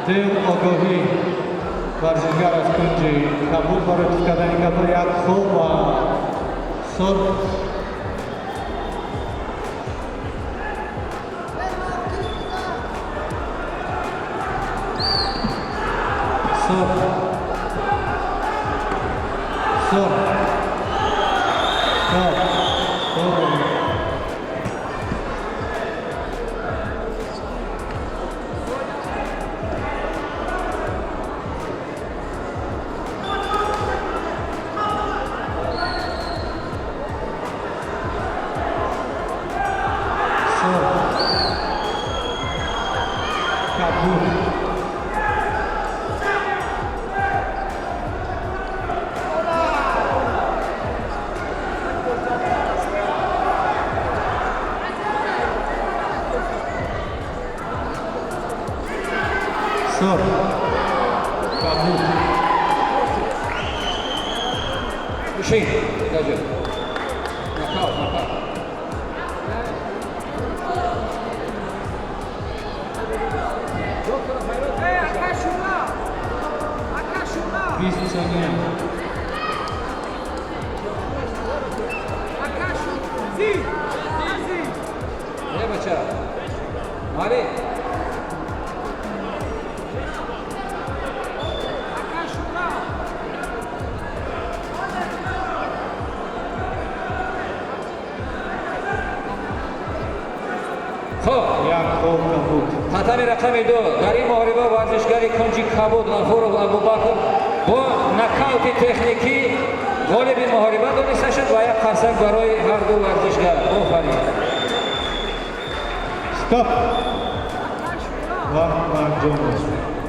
Дуюм огоҳӣ: варзишгар аз кунҷи кабуд барои туф кардани капа як хол ва сурх. Сурх, сурх, стоп, стоп. Сурх, кабуд. Сурх, кабуд. Бишин, даҷа. Нокаут, нокаут. Акашуна! Акашуна! 20 сония. Акашу! Зи! Зи! Е, бача. Мали. Акашуна! Хоб. Як хол кабуд. Татами рақами 2, дар ин муҳориба варзишгари кунҷи кабуд Ғафуров Абубакр бо нокаути техникӣ ғолиби муҳориба дониста шуд ва як қарсак барои ҳарду варзишгар. Офарин. Стоп. Вақт ба анҷом расид.